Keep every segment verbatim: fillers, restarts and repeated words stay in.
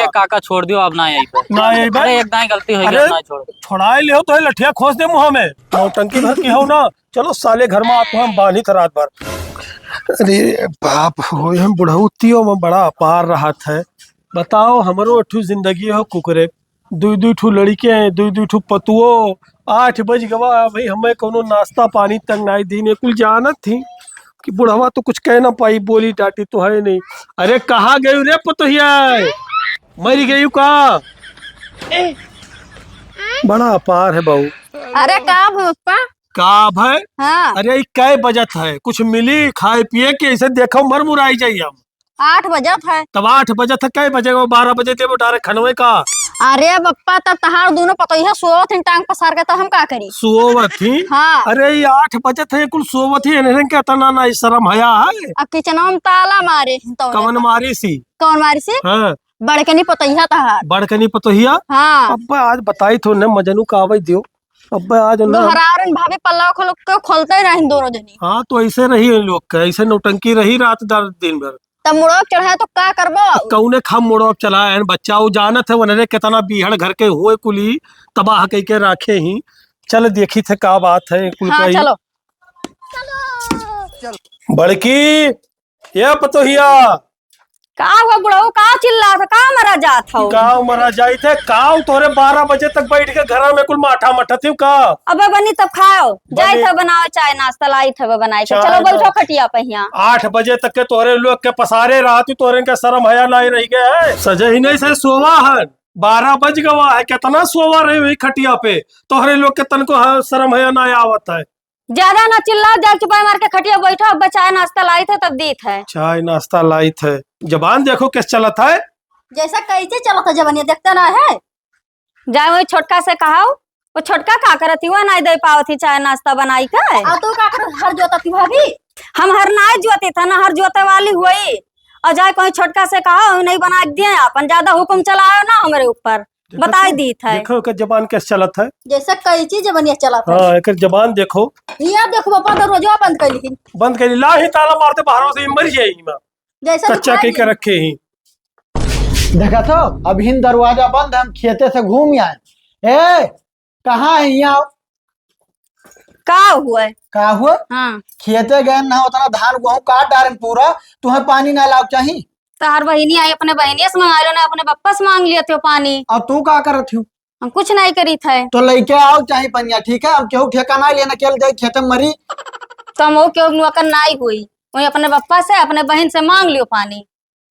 काका छोड़ दियो, अब ना आई बे। ना आई बे? अरे एक दाई गलती होइ गई, अरे, अब ना छोड़। छोड़ाए लियो तो है लठिया खोस दे मुँह में। नौटंकी भर की हो ना। चलो साले घर में आपको हम बांधी था रात भर। अरे बाप हो, हम बुढ़ौतियों में बड़ा अपार रहत है। बताओ, हमरो अठू जिंदगी हो कुकरे। दुई दुई ठू लड़िके हैं, दुई दुई ठू पतुओ। आठ बज गवा भाई, हमें कौनो नाश्ता पानी तक नाई दीन। ये कुल जानत थी कि बुढ़वा तो कुछ कह ना पाई, बोली डाटी तो है नहीं। अरे कहाँ गयू रे पतोहिया? मरी गयू का? बड़ा अपार है बहू। अरे का भोपा? का भाई? हाँ। अरे ई कै बजत है? कुछ मिली खाए पिए के? ऐसे देखो मर मुराई जाई हम। आठ बजत है। तब आठ बजत है, कै बजे? वो बारह बजे देबो डायरेक्ट खनवे का। अरे बप्पा, तब तहार दोनों पतोहिया सोवत हैं टांग पसार के, तब हम का करी? सोवत ही? हाँ। अरे ई आठ बजत है, कुल सोवत ही, इन्हें के इतना ना शर्म हया है? अब किचनवा में ताला मारे हैं तो कवन मारी सी? कवन मारी सी? हाँ। बड़कनी पतोहिया तहार। बड़कनी पतोहिया? हाँ। अब्बे आज बताई थो न मजनू का आवे दियो। अब्बे आज न। दोहरारन भाभी पल्ला खोल के खोलते रहिन दोनों जनी। हाँ, तो ऐसे रही इन लोग के, ऐसे नौटंकी रही रात दर-, दिन भर। तब मुड़वा चढ़ाए तो का करबो? कौने खाम मुड़वा चलाए हैं बच्चा, वो जानत है वनरे कितना बीहड़ घर के हुए कुली तबाह कई के राखे ही। चल देखी थे का बात है कुल हाँ, का ही। चलो। बड़की, ए पतोहिया। का हुआ बुढ़ऊ, का चिल्लात है, का मरा जात हो? का मरा जाइत है, का तोहरे बारह बजे तक बैठ के घर में कुल माठा मठत हो का? अबे बनी तब खाओ, बनी। जाइत है बनाओ चाय नाश्ता, लाइत है बनाए के। चाय चलो बैठो नाश्ता। खटिया पे हियाँ। आठ बजे तक के तोहरे लोग के पसारे रहत ही, तोहरे के शर्म हया नाई रह गए है। सजे ही नहीं से सोवा है, बारह बज गवा है, कितना सोवा रहे हुई खटिया पे, तोहरे लोग के तनको ह-, शर्म हया नाई आवत है। ज्यादा ना चिल्लाओ, जाके चुपाई मार के खटिया बैठो, अब चाय नाश्ता लाइत है तब दीत है। चाय नाश्ता लाइत है, जबान देखो कैसे चलत है। जैसा कैसे चलत है जबनिया, देखते ना है। जाए वही छोटका से कहाओ, वो छोटका का करत ही, वो नाई दे पावत ही चाय नाश्ता बनाई के। आ तू का कर हर जोतत ही भाभी? हम हर नाई जोती था ना, हर जोते वाली हुई। और जाए कोई छोटका से कहाओ, नहीं बना के दिए, अपन ज्यादा हुक्म चलाओ ना हमरे ऊपर। देखो बताई तो, दीत है। देखो ओकर जबान कैसे चलत है। जैसे कैंची जबनिया चलत है। हाँ, एकर जबान देखो। हिया देखो बापा, दरवाजा बंद कर ली। बंद कर ली, ला ही ताला मारते बाहरों से, ये मर जाएगी माँ। जैसे कच्चा दुखाई कह के नहीं। रखे ही। देखा तो, अभी दरवाजा बंद है, हम खेते से घूम आए। ए, कहाँ है यहाँ? का हुआ है? का हुआ? हाँ। खेते गए ना, उतना धान गेहूं काट डारेन पूरा, तुम्हें पानी ना लाग चाही? तहार बहिनी आई, अपने बहिनिया से मंगा लो ना, अपने बप्पा से मांग लियो त्यो पानी। और तू का करत हो? हम कुछ नहीं करी थे। तो लेके आओ चाही पनिया, ठीक है? हम केहू ठेका ना लेना, केल जाए खेते में मरी। तो हम वो केहू नुआ कर नाई हुई, वही अपने बप्पा से, अपने बहिन से मांग लियो पानी।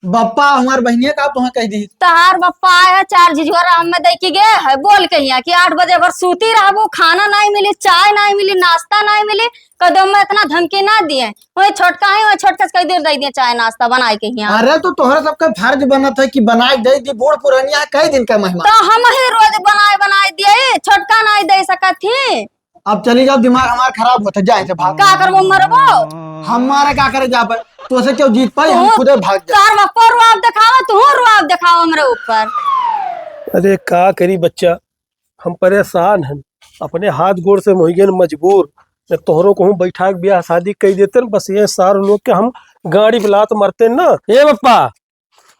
बप्पा हमार बहिनिया का तुहें कह दी? तहार बप्पा आए है, चार झिझुआ राम में दे के गए है, बोल के हिया कि आठ बजे भर सूती रहबू, खाना नहीं मिली, चाय नहीं मिली, नाश्ता नहीं मिली, कदम में इतना धमकी ना दिए। वही छोटका है, वही छोटका से कह दे, दे दिए चाय नाश्ता बनाए के हिया। अरे तो तोहरा सबका फर्ज बनत है कि बनाए दे दी, बूढ़ पुरानिया है, कई दिन का मेहमान। तो हम ही रोज बनाए, बनाए दिए, छोटका नहीं दे सकत ही। अब चली जाओ, दिमाग हमार खराब होता, जाए से भाग। का करबो, मरबो? हमारे का करे जाबे? तो से क्यों जीत पाई, हम तू खुदे भाग जाए। तार बापा रुआब दिखावा, तू रुआब दिखावा हमरे ऊपर। अरे का करी बच्चा, हम परेशान हन, अपने हाथ गोड़ से हम होइ गए मजबूर। न तोहरो को हम बैठा के ब्याह शादी कई देते न, बस ये सार लोग के हम गाड़ी पे लात मरते न। ए बप्पा,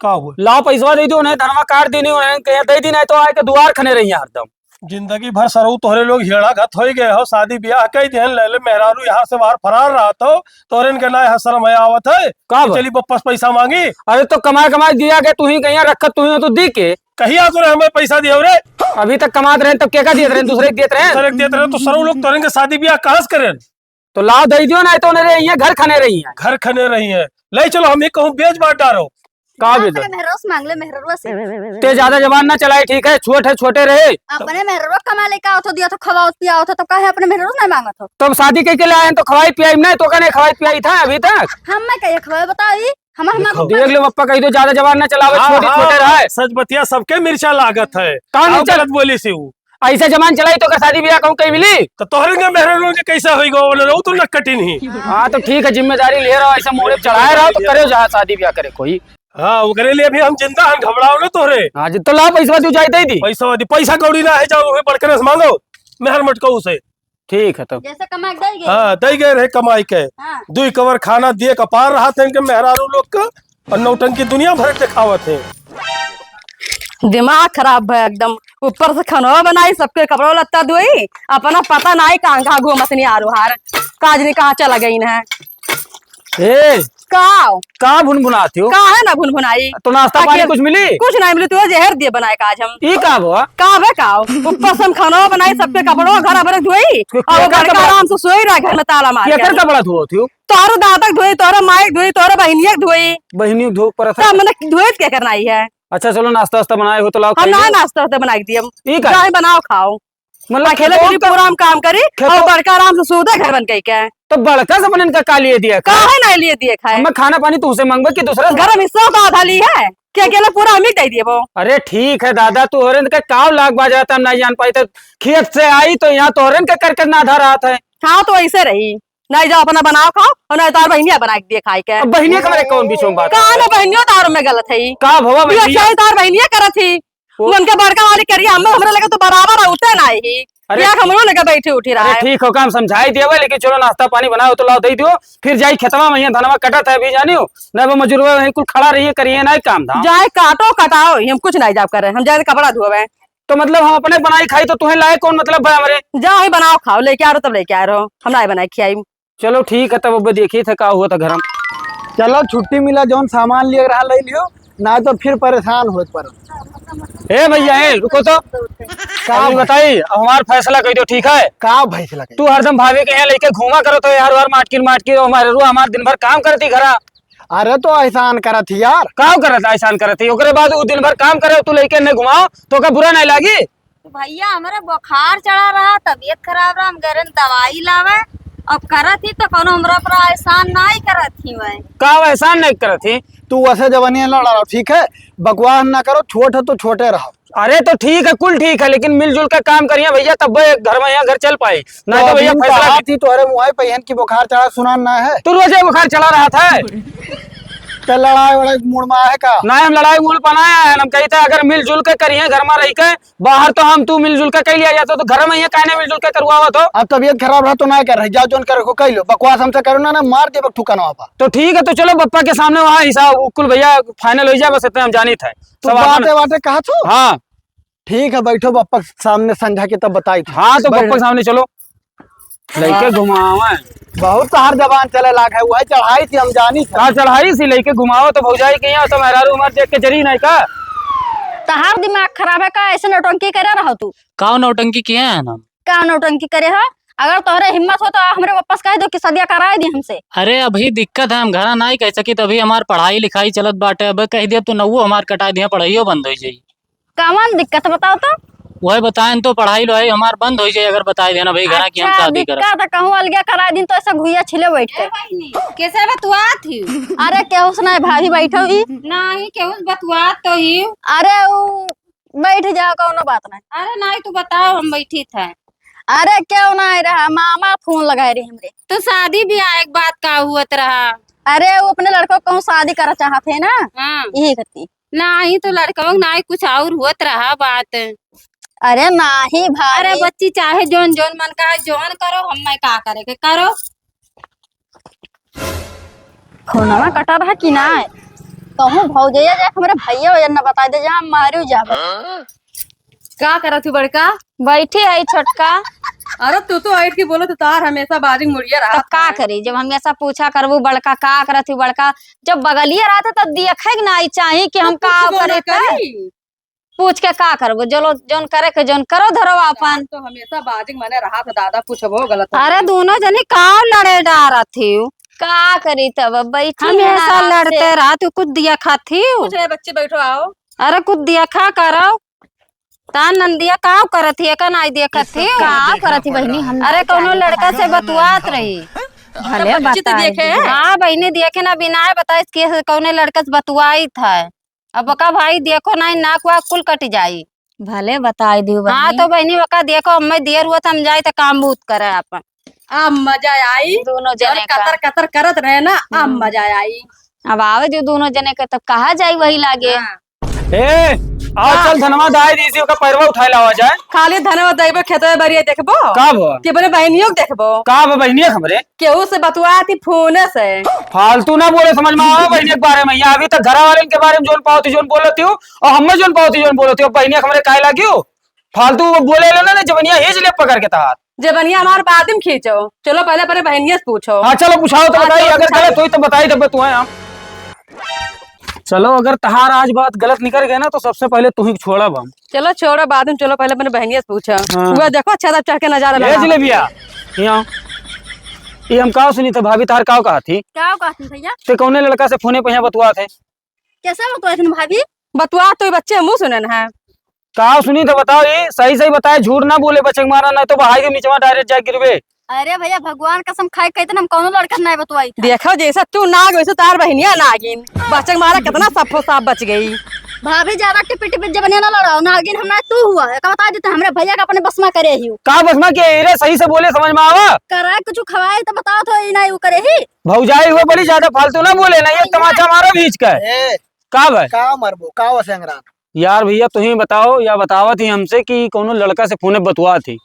का हुआ? लाओ पैसवा दे दो, उन्हें धनवा काट देनी, उन्हें कहे दे दी, नहीं तो आए के दुआर खने रही हरदम। जिंदगी भर सरऊ तोहरे लोग हेड़ा घत होई गए हो, शादी ब्याह कई देहन, ले ले मेहरारू यहाँ से बाहर फरार रहत हो, तोहरे इनके ना यहाँ शर्म है आवत है का कि बा? चली बप्पस पैसा मांगी। अरे तो कमाए कमाए दिया के तू ही कहीं रखत तू ही हो तो दी के। कहीं आ तोरे हमें पैसा दियो रे? अभी तक कमात रहे तब के का दिए रहे? दूसरे के दिए रहे। दूसरे के दिए रहे तो सरऊ लोग तोहरे के शादी ब्याह कहाँ से करें? तो लाओ दे दियो, नहीं तो उन्हें रही है, घर खने रही है। घर खने रही है, ले चलो हम ही कहूँ बेच बांट डारो। का अपने बेच? मेहरवा से मांग ले, मेहरवा से। ते ज्यादा जबान ना चलाई, ठीक है, छोट है, छोटे रहे। अपने मेहरवा कमा ले का होतो दिया तो खवाओ पियाओ तो, तो काहे अपने मेहरवा से नहीं मांगत हो? तो अब शादी कई के ले आए हैं तो खवाई पियाई नहीं, तो का नहीं खवाई पियाई था अभी तक? हम मैं कहिए खवाए बताओ ई, हम हम देखो। देख लो पप्पा, कही दो ज्यादा जबान ना चलावे, हाँ, छोटी हाँ, छोटे रहे। सच बतिया सबके मिर्चा लागत है। का आओ मिर्चा? गलत बोली से ऊ। ऐसे जबान चलाई तो का शादी ब्याह कहूँ कहीं मिली? तो तोहरे के मेहरवा के कैसा होई गो, बोले रहू तू नक्कटिन ही। हाँ तो ठीक है, जिम्मेदारी ले रहा, ऐसा मोड़े चढ़ाए रहा तो करे जहाँ शादी ब्याह करे कोई। हाँ, ओकरे लिए भी हम जिंदा हन, घबराओ ना तोहरे। हाँ जी, तो ला पैसा तू जाए दे दी। पैसा दी, पैसा कौड़ी ना है, जाओ वही बड़कने से मांगो, मेहर मटको उसे। ठीक है तब। जैसे कमा के दे गए। हाँ, दे गए रहे कमाई के। हाँ। दुई कवर खाना दिए का पार रहा था इनके मेहरारू लोग का, और नौटंकी दुनिया भर के दिखावत है। दिमाग खराब है एकदम। ऊपर से खानो बनाई, सबके कपड़ो लत्ता धोई, अपना पता नाई कहाँ कहाँ घूमत नहीं आरो हार, काज नहीं कहाँ चला गई है। ए, का? का भुनभुनात हो? का है ना भुनभुनाई? तो नाश्ता पानी अकेल-, कुछ मिली? कुछ नहीं मिली, तू जहर दिए बनाए का आज हम। ई का भवा? का बे का? ऊपर से हम खानो बनाई, सबके कपड़ो घर भर धोई, तो और केकर बड़का कपड़ा? आराम से सोई रहा घर में ताला मार के। केकर कपड़ा धोत हो? तोहरे दादा के धोई, तोहरे माई के धोई, तोहरे बहिनिया के धोई। बहिनिया के धो परत है। तब मने धोई के करना ही है। अच्छा चलो, नाश्ता वास्ता बनाए हो तो लाओ हम खाइए। ना नाश्ता वास्ता बना के दिए हम। ई का? जाए बनाओ खाओ। मतलब अकेले खेतों के लिए का पूरा हम काम करी खेतों और बड़का आराम से सोता घर बन के। तो बड़का से बनन का का लिए दिया खाए? काहे ना लिए दिए खाए? हमें खाना पानी तुमसे मांगबे कि दूसरा से? घर में हिस्सा तो आधा ली है, कि अकेले पूरा हम ही दे दिए वो? अरे ठीक है दादा, तू होरन के काव लाग बाजा त हम नहीं जान पाई, तो खेत से आई तो यहाँ तोहरन के कर कर ना आधा रात है। हाँ तो ऐसे रही, नहीं जाओ अपना बनाओ खाओ, और नहीं तार बहिनिया बना के दिए खाए के। अब बहिनिया के हमारे कौन बीच में बात? कहा ना बहिनियों तार में गलत है। का भवा ये बहिनिया? अच्छा है तार बहिनिया करत ही। वो उनके बड़का वाली करिए, हम हमरे लगे तो बराबर होते ना ही। अरे या हमरो लगे बैठी उठी रहा अरे है। ठीक हो, काम समझाई दिया भाई, लेकिन चलो नाश्ता पानी बनाओ तो लाओ दे दियो, फिर जाई खेतवा में, यहाँ धनवा कटत है अभी जानियो, नहीं वो मजूरवा वहीं कुल खड़ा रहिए करिए ना काम धाम। जाए काटो कटाओ, हम कुछ नहीं जाब करे, हम जाए कपड़ा धोवे। तो मतलब हम अपने बनाई खाई तो तुम्हें लाए कौन मतलब है हमरे? जाओ ही बनाओ खाओ, लेके आ रहो तब लेके आ रहो, हम नहीं बनाए खियाई। चलो ठीक है, तब अब देखी थे का हुआ था घर में। चलो छुट्टी मिला, जौन सामान लिए रहा ले लियो, ना तो फिर परेशान होत पर। ए भैया, ए रुको तो। का अभी भाई? बताई, अब हमार फैसला कह दो, ठीक है? का फैसला कह? तू हरदम भाभी के यहाँ लेके घूमा करो तो यार, यार माटकिन माटकिन, और हमारे रू हमार दिन भर काम करती घरा। अरे तो एहसान करत ही यार। का करत, एहसान करत ही? ओकरे बाद उ दिन भर काम करे, तू लेके नहीं घुमाओ तो का बुरा नहीं लागी? तो भैया, हमरा बुखार चढ़ा रहा, तबीयत खराब रहा, हम गए रहन दवाई लावे। अब करत ही तो कौनो हमरा पर एहसान नाई करत ही वै। का एहसान नहीं करत ही? तू वैसे जवानी लड़ा रहो, ठीक है, बकवास ना करो, छोट है तो छोटे रहो। अरे तो ठीक है, कुल ठीक है, लेकिन मिलजुल के काम करिए भैया, तब एक घर में यहाँ घर चल पाई, नहीं तो तो भैया अभी फैसला कहा थी तोहरे मुँह पे हन की बुखार चढ़ा सुनान ना है। तू रोजे बुखार चढ़ा रहा था। तो लड़ाई वड़ाई मूड में है का? ना, हम लड़ाई मूड पर ना आए हैं, हम कहते हैं अगर मिलजुल के करिए घर में रह के, बाहर तो हम तू मिलजुल के कह लिया जाता, तो घर में ये काहे नहीं मिलजुल के करवावत हो? अब तबीयत खराब रहा तो ना कर रही, जाओ जौन करे को कह लो, बकवास हमसे करो ना, ना मार देबे ठुकाना बाबा। तो ठीक है, तो चलो बप्पा के सामने वहाँ हिसाब कुल भैया फाइनल हो जाए, बस इतने हम जानित है। तू सब आपन बाते बाते कहा छो? हाँ। ठीक है, बैठो बप्पा के सामने समझा के तब बताई थे। हाँ, तो बैठ। बप्पा के सामने चलो। लइके घुमावे। बहुत तहार जबान चले लाग है, वही चढ़ाई थी हम जानी थे। का चढ़ाई थी? लइके घुमाओ तो भौजाई के यहाँ तो मेहरारू हमार देख के जरी नहीं का? तहार दिमाग खराब है का? ऐसे नौटंकी करे रहो तू। का नौटंकी किए हैं हम? का नौटंकी करे हो? अगर तोहरे हिम्मत हो तो हमरे वापस कह दो कि सदिया कराए दी हमसे। अरे अभी दिक्कत है, हम घरा नहीं कह सकी, तभी हमार पढ़ाई लिखाई चलत बाटे। अब कह दिया तो नौवो हमार कटा दिया, पढ़ाइयो बंद हो जाई। कवन दिक्कत बताओ तो? वही बताएन तो पढ़ाई लिखाई हमार बंद हो जाए अगर बताए देना भाई घरा कि हम अच्छा, शादी करब। दिक्कत है, कहूँ अलगे करा दिन तो ऐसा घुइया छिले बैठ के। ए बहिनी, कैसे बतुआत ही? अरे केहू से नहीं भाभी बैठो ही। नहीं, केहू से बतुआत तो ही। अरे उ बैठ जाओ, कौनो बात नहीं। अरे नहीं, तू बताओ, हम बैठी थे। अरे क्यों नहीं रहा, मामा फोन लगाए रहे हमरे। तो शादी ब्याह एक बात का हुआ रहा? अरे वो अपने लड़कों को कहूँ शादी करा चाहत है ना, हाँ। यही करती। नाही तो लड़कवा के नाही कुछ और होत रहा बात। अरे नाही भाभी। अरे बच्ची चाहे जौन जौन मन का है जौन करो, हम मैं का करे के करो। फोनवा कटा रहा कि नाही? कहूँ भौजैया जाके हमरे भैया वैया न बताई दे, जहाँ मारू जाबे। का करत हूँ बड़का? बैठी है छोटका। अरे तू तो ऐठ के बोलो तो तार हमेशा बाजी मुड़िया रहा तब का है। करी, जब हमेशा पूछा करबू बड़का का करत हूँ बड़का, जब बगलिया रहत है, तब देखे के नाई चाही कि हम तो का कुछ बोला करे त। करी। पूछ के का करबो? चलो, जौन करे के, जौन करो, धरो अपन। तो हमेशा बाजिंग मने रहा था, दादा, कुछ वो गलत हो अरे, गया। दोनों जनी का लड़े डारत ही? का करी तब, बैठी हमेशा हैं आराम लड़ते से। रहा, तू कुछ दिया खात ही? कुछ है, बच्चे बैठो, आओ। अरे, कुछ दिया खा करो। तान नंदिया का करत ही, एका नाई देखत ही? का करत ही बहिनी, हम अरे, कौनो लड़का से बतुआत रही। भले बच्ची तो बताई देखे दी। हैं। हाँ बहिनी, देखे ना, बिना बताइस कि कौने लड़का से बतुआई था। अब का भाई देखो ना, नाक वाक कुल कट जाई। भले बताई दियो हाँ बहिनी। तो बहिनी, ओका देखो, हमें देर हुआ था, हम जाए तो काम बूत करे अपन। अब मजा आई। दोनों जब जने का। कतर कतर करत रहे ना, अब हम्म। मजा आई। अब आवे जो दोनों जने के, तब कहा जाई वही लागे। हाँ। ए, आओ का? चल धनवा दाई दी सी, ओका पैरवा उठाए लावा जाए। खाली धनवा दाई बे खेतवा बरिया देखबो? का बा? कि अपने बहनियों के देखबो? का बा बहनिया हमरे? केहू से बतुआ थी फोन से। फालतू ना बोले, समझ में आवा बहनिया के बारे में। यहाँ अभी तक घरा वाले के बारे में जोन पावती जोन बोलती हूँ, और हमें जोन पावती जोन बोलती हूँ, बहनिया हमरे काहे लागियो? फालतू वो बोले ले ना, जबनिया हेज ले पकड़ के तहार। जबनिया हमार बाद में खींचो, चलो पहले अपने बहनिया से पूछो। हाँ, चलो पूछाओ तो हाँ, बताई, चलो अगर पूछाओ। गलत हुई तो बताई, तब तू है हम। चलो, अगर तहार आज बात गलत निकल गया ना, तो सबसे पहले तू ही छोड़ब हम। चलो छोड़ो, बाद में चलो, पहले अपने बहनिया से पूछो। हाँ। वो देखो, छत पे चढ़ के नजारा ए लगा। जिलेबिया, यहाँ। ये हम का सुनी थे, भाभी तार का कहा थी? का कहा थी भैया? ते कौने लड़का से फोने पे यहाँ बतुआ थे? कैसे बतुआ थे भाभी? बतुआ तो ये बच्चे मुँह सुने ना है। का सुनी थे बताओ, ये सही सही बताए, झूठ ना बोले, बच्चे के मारा, नहीं तो बहाई के नीचवा direct जाए गिरबे। अरे भैया, भगवान कसम खाए, कहते ना हम कौनो लड़का नहीं बतवाई था। देखो, जैसा तू नाग, वैसे तार बहनिया नागिन। बच्चे के मारा कितना सफो साफ बच गई। भाभी, ज्यादा टिपी टिपी जबनिया ना लड़ाओ, नागिन हम ना तू हुआ है। का बता देते, हमरे भैया का अपने बस में करे ही। का बस में के रे, सही से बोले, समझ में आवा। करा कुछ खवाए तो बताओ तो, ई नहीं उ करे ही। भौजाई हुए बड़ी ज्यादा फालतू ना बोले ना, ये तमाचा मारो भींच के। ए, का भाई? का मरबो, का वसेंगरान? यार भैया, तुही बताओ, या बतावत ही हमसे कि कौनो लड़का से फोने बतुआ थी।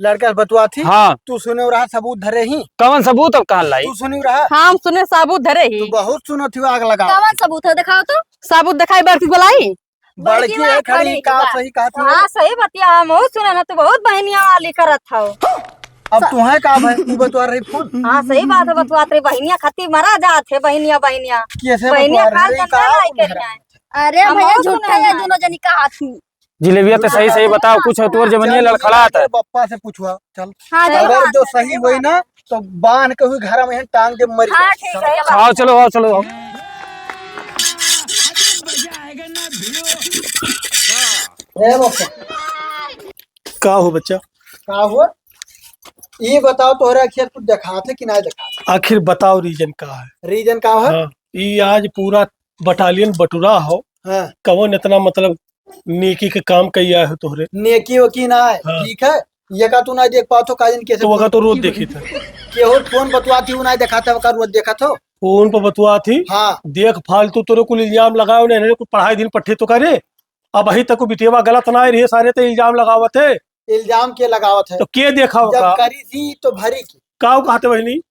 लड़का से बतुआ थी? हाँ। तू सुने रहा, सबूत धरे ही। कौन सबूत अब कहाँ लाई? तू सुने रहा? हाँ, हम सुने, सबूत धरे ही। तू बहुत सुनो थी, आग लगाओ। कौन सबूत है, दिखाओ तो। सबूत दिखाई, बड़की बुलाई। बड़की बड़की है है खड़ी, खड़ी, का बा। सही कहत है? हाँ, सही बतिया, हम बहुत सुने ना, तू बहुत बहनिया वाली करत हौ। अब स- तुहे का भाई, तू बतुआ रही फोन। हाँ, सही बात है, बतुआत रही बहनिया, खत्ती मरा जात है बहनिया, बहनिया। कैसे बहनिया बतुआ खाल रही, जनता का नहीं तुम करिया है। अरे हम भैया, बहुत झूठा सुने है, ना। दोनों जनी कहा थी। जिलेबिया, तो सही सही बताओ, कुछ तोर जबनिया चल, लड़खड़ात है। बप्पा से पूछवा, चल। हाँ, चलो, अगर हाँ, जो चलो, सही हाँ। होई ना, तो बांध के हुई घर में टांग दे, मर हाँ, जाए। ठीक है, चलो। आओ, चलो, आओ, चलो, आओ। ए बप्पा। का हो बच्चा? का हो? ये बताओ, तोहरे आखिर कुछ देखात है कि नहीं देखात? आखिर बताओ, reason का है? Reason का है? हाँ, ई आज पूरा battalion बटुरा हो। हाँ। कवन इतना, मतलब, नेकी के काम कइया है तोहरे? नेकी ओकी ना है, हाँ। ठीक है? ये का तू ना देख पात हो, का जन कैसे तो वका तो रोज देखी था। केहू फोन बतुआ थी, उ ना देखात है, वका रोज देखत हो। फोन पर बतुआ थी? हाँ। देख, फालतू तोरे कुल इल्जाम लगाओ, नहीं, नहीं, कुल पढ़ाई दिन पट्ठे तो करे। अब अभी तक बिटिया गलत ना रही, सारे तो इल्जाम लगावत है। इल्जाम के लगावत है? तो के देखा जब होगा? करी थी तो भरी की। का कहते बहिनी?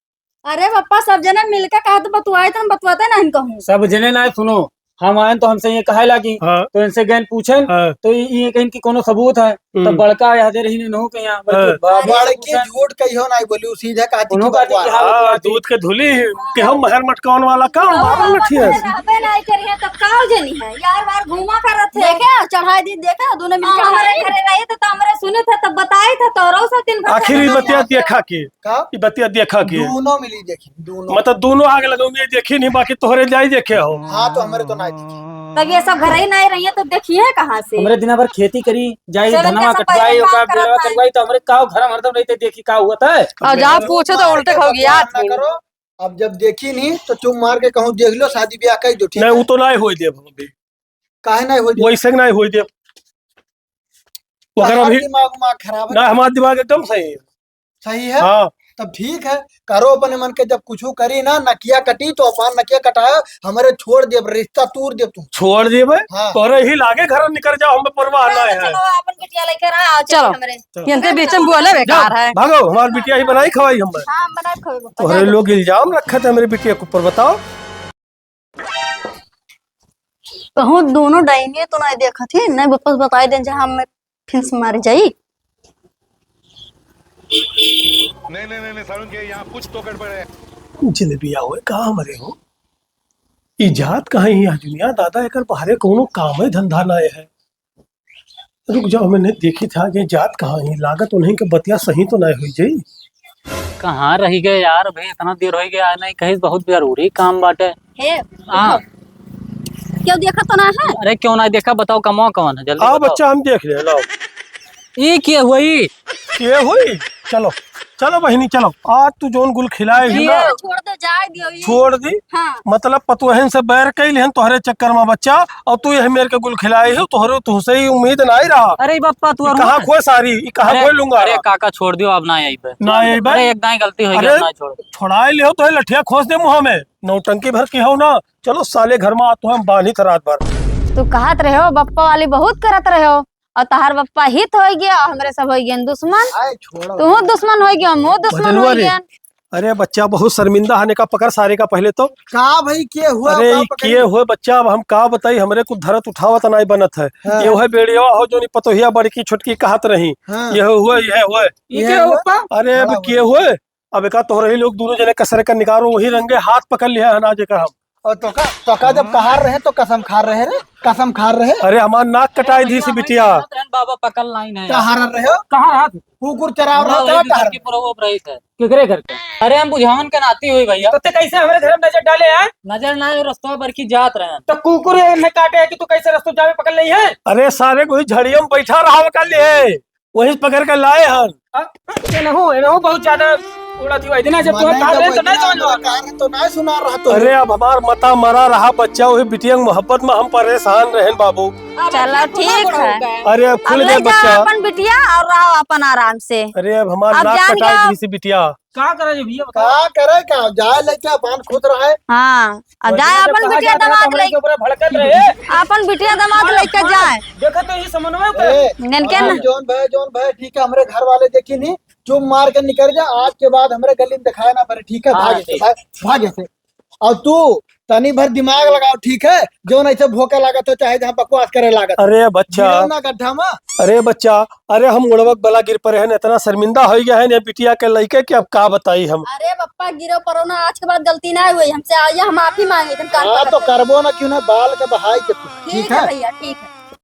अरे पप्पा, सब जने मिलके कहा तो बतुआए, तो हम बतुआते नहीं कहूँ। सब जने ना सुनो, हम आएन तो हमसे ये कहे लागी, हाँ। तो इनसे गैन पूछेन, हाँ। तो ये, ये कहेन कि कोनो सबूत है, हम्म। तो बड़का याद रही ने नहु के यहाँ, बल्कि हाँ। बाप अरे से बड़की पूछेन। झूठ कहियो नहीं बोली, सीधे कहती उन्हों कि कहती बतुआ। कि हाँ, हाँ, बतुआ। दूध के धुली के हम महर मटकाउन वाला काम, हाँ, बाबा बाबा लठिया। तो रहबे नहीं करी है, तब का जनी है? यार बार घूमा करत है। देखे, चढ़ाई दी, देखे, दोनों मिलके हाँ, हमारे हमारे घरे रहे तो, तो हमरे सुने थे, तब बताए थे, तो रहो सब दिन भर आखिर ई बतिया देखा के, का? ई बतिया देखा के। दोनों मिली देखी, दोनों। मतलब दोनों आग लगाऊंगे, देखी नहीं, बाकी तोहरे जाई देखे हो। हाँ, तो हमरे तो ना देखी। तब ये सब घर ही नहीं रही है, तो देखिए कहाँ से? हमरे दिना भर खेती करी, जाई चलो, धनवा कैसा कटवाई, पहले ओका काम बेलवा करत है। कटवाई, तो हमरे का घर हरदम रहते देखी का हुआ था? और जहाँ पूछो तो उल्टे हो गया ना आदमी। करो, अब जब देखी नहीं, तो चुप मार के कहूँ, "देख लो, शादी ब्याह कर दो", ठीक नहीं, है? वो तो नहीं होई देब हम अभी। काहे नहीं होई देब? वैसे नहीं होई देब। अगर हमार अभी दिमाग, दिमाग खराब है। ना, हमार दिमाग एकदम सही है। सही है? हाँ। तब ठीक है, करो अपने मन के, जब कुछ करी ना, नकिया कटी तो अपन नकिया कटायो, हमरे छोड़ देब, रिश्ता तूर देब तू। छोड़ देबे? हाँ। तोरे ही लागे घर निकल जाओ, हमें परवाह ना, ना है। चलो, अपन बिटिया लेकर आ, चलो चलो। हमरे। चलो। इनके बीच में बोले बेकार जाओ, है। भागो, हमार बिटिया ही बनाई खवाई हम। हाँ, हम बनाई खवाई। तोहरे लोग इल्जाम रखत है हमरे बिटिया के ऊपर, बताओ। कहूँ दोनों डाइने तो नहीं देखत ही, नहीं वापस बताई दें जहाँ मैं फिर से मारी जाई। नहीं, नहीं, नहीं, नहीं, सारुण के यहाँ कुछ तो गड़बड़ है। जिलेबिया होए, कहाँ हमरे हो? ई जात कहाँ ही है दुनिया दादा, एकर बाहरे कौनो काम है, धंधा ना है। रुक जाओ, मैंने देखी था, ये जात कहाँ ही, लागत उन्हीं के बतिया सही तो नहीं हुई जाई। कहाँ रही गए यार, अभी इतना देर हो गया, आए नहीं, कहीं बहुत जरूरी काम बाटे। हे, हाँ। क्यों देखा तो ना है? अरे क्यों ना देखा, बताओ कमवा कौन है, जल्दी आओ बताओ। बच्चा, हम देख ले, लाओ। ई के हुई? के हुई? चलो, चलो बहिनी, चलो। आज तू जोन गुल खिलाए ही ना। छोड़ दे, जाए दियो ई। छोड़ दी? हाँ। मतलब पतुहन से बैर कई लिहन तोहरे चक्कर में बच्चा, और तू यह मेर के गुल खिलाए हो, तोहरे तुहसे ही उम्मीद ना ही रहा। अरे बप्पा, तू ई कहाँ खोए सारी, ई कहाँ अरे, खोए लूंगा? अरे काका, छोड़ दियो, अब ना आइबे। ना आइबे? अरे एक दाई गलती हो गई, अरे, अब ना छोड़। छोड़ाए लिहो तो लठिया खोस दे मुँह में, नौटंकी भर की हो ना। चलो साले घर में आ, तो हम बांधी था रात भर। तू कहत रहे हो, बप्पा वाली बहुत करत रहे हो, और तहार बप्पा हित होइ गया, और हमरे सब होइ गए दुश्मन। आए, छोड़ो। तू दुश्मन होइ गया, हम दुश्मन होइ गए। अरे बच्चा, बहुत शर्मिंदा हने का, पकड़ सारे का पहिले तो। का भाई, के हुआ, अरे का ई पकड़ी? के हुए बच्चा, अब हम का बताई, हमरे कुछ धरत उठावत नाई बनत है। हाँ। ये हुए बेड़िया हो, जो नी पतोहिया बड़की छोटकी कहत रही। हाँ। ये हुए, ये हुए। ई ये के हुआ? हुआ? अरे अब बड़ा के हुआ। हुए, अब एका तोहरे ही लोग दोनों जने कसर का निकारो, वही रंगे हाथ पकड़ लिया है ना जेकर हम। और तो का, तो का जब कहार रहे तो कसम खा रहे रे, कसम खा रहे। अरे हमार नाक कटाई दी सी बिटिया। बाबा पकड़ लाइन है। कहाँ रह रहे हो? कहाँ रहा तू? कुकुर चराव रहा था, घर के पुरवा पर रही थे। केकरे घर के? अरे हम बुझावन के नाती हुई भैया। तो ते कैसे हमरे घर में नजर डाले आए? नजर ना आए, रस्तवा पर की जात रहे। तो कुकुर ने काटे है कि तू कैसे रस्तवा जावे पकड़ ली है? अरे सारे कोई झड़िया में बैठा रहा कर लिए, वहीं से पकड़ के लाए हन। आ, एनहू, एनहू बहुत ज्यादा उड़त ही, इतना जब तू मने कहा जब रहे तो नहीं इतना समझ में। कार तो नहीं सुना रहा तो। अरे अब हमार मता मरा रहा बच्चा, वही बिटिया के मोहब्बत में हम परेशान रहन बाबू। चलो ठीक है। अरे अब खुल अब गए ले जाओ बच्चा। अपन बिटिया और रहो अपन आराम से। अरे अब हमार अब नाक जान कटाई गया। दी सी बिटिया। का करे जी भैया, बताओ। का करे का? जाए लेके अपन खुद रहे। हाँ, अब जाए अपन बिटिया दमाद ले। ऊपर भड़कत रहे। अपन बिटिया दमाद लेके जाए। देखो तो ये समन्वय का। ए, इनके हम ना। जौन भाई, जौन भाई, ठीक है, हमरे घर वाले देखी नहीं, चुप मार के निकल जा। आज के बाद हमरे गली में दिखाए ना पड़े, ठीक है? हाँ, भाग ऐसे, ठीक। भाग, भाग ऐसे। और तू तनी भर दिमाग लगाओ, ठीक है? जौन ऐसे भोंका लागत हो, चाहे जहाँ बकवास करे लागत हो। अरे बच्चा। गिरो ना गड्ढा में। अरे बच्चा, अरे हम उड़वक बला गिर पड़े हैं, इतना शर्मिंदा हो गया है ने बिटिया के लइके कि अब का बताई हम। अरे बप्पा, गिरो परो ना, आज के बाद गलती ना हुई हमसे, आइए हम माफी मांगे, तुम कान हाँ, पकड़ तो के। करबो ना, क्यों ना, बाल के बहाई के तू, ठीक ठीक है है? भैया, ठीक है।